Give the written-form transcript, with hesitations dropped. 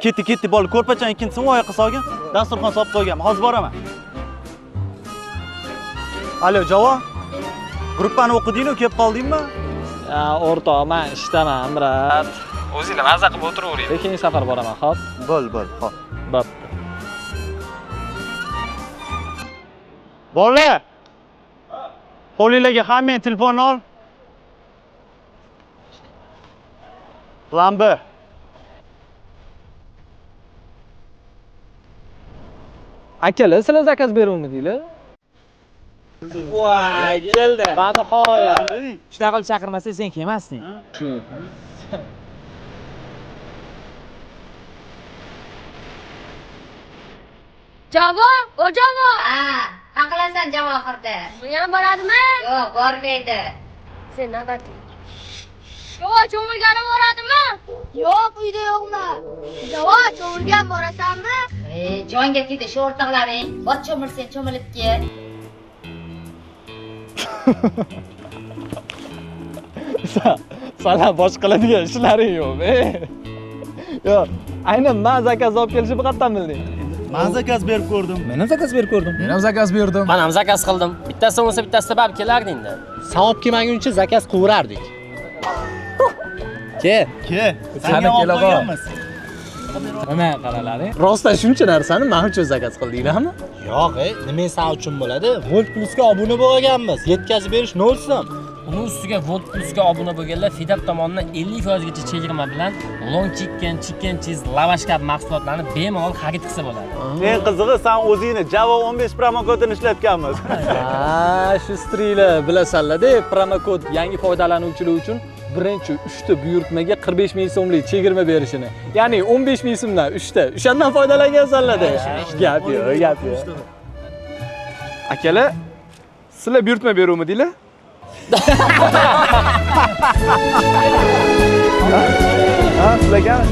Ketdi, ketdi, bola, ko'rpachani ikkinchisini oyoqqa solgin. Dasturxon solib qo'yganman. Hozir boraman. Alo, Javob. Gruppani o'qidingmi, kelib qoldingmi? Ya, o'rtoq, men ishdaman, brat. O'zinglar maza qilib o'tiravering. Keyingi safar boraman, xo'p? Bo'l, bo'l, xo'p. Bo'pti. Bolalar! Qo'linglarga hammang telefonni ol. Plan B. Akalar, sizlar zakaz beruvmidinglar? Voy, keldi. Nihoyat. Shunaqa qilib chaqirmasak sen kelmasding. Javob, o javob. Ha, qilasan Javohirda? Bu ham boradimi? Yo'q, bormaydi. Sen navbat. Javob cho'milgani boradimi? Yo'q, uyda yo'qman. Javob cho'milgan borasanmi? E, jonga tegdi shu o'rtoqlaring. Bor cho'milsang cho'milib kel. Sana boshqa qiladigan ishlaring yo'q, e? Yo'q, aynan men zakaz olib kelishimni qayerdan bilding? Men zakaz berib ko'rdim. Men ham zakaz berib ko'rdim. Men ham zakaz berdim. Men ham zakaz qildim. Bittasi bo'lmasa bittasida baribir kelarding-da. Sen olib kelmaguncha zakaz quvurardik. Ke. Ke, Sani senga olib kela qol. qo'yganmiz. Nima qaralaring? Rostdan shuncha narsani men uchun zakaz qildinglarmi? Yo'q, nima sen uchun bo'ladi? Volt Plusga obuna bo'lganmiz. Yetkazib berish 0 so'm. Uni ustiga Volt Plusga obuna bo'lganlar Fidap tomonidan 50% gacha chegirma bilan long chicken, chicken cheese, lavash kabi mahsulotlarni bemalol xarid qilsa bo'ladi. Eng qizig'i sen o'zingni Java 15 promokodini ishlatganmiz. Ha, shu striylar bilasanlar-da, promokod yangi foydalanuvchilar uchun birinchi 3 ta buyurtmaga 45 ming so'mlik chegirma berishini. Ya'ni 15 ming so'mdan 3 ta. O'shandan foydalangansanlar-da. Gap yo'q, gap yo'q. Akalar, sizlar buyurtma beruvmidinglar? Ha, sizlargami?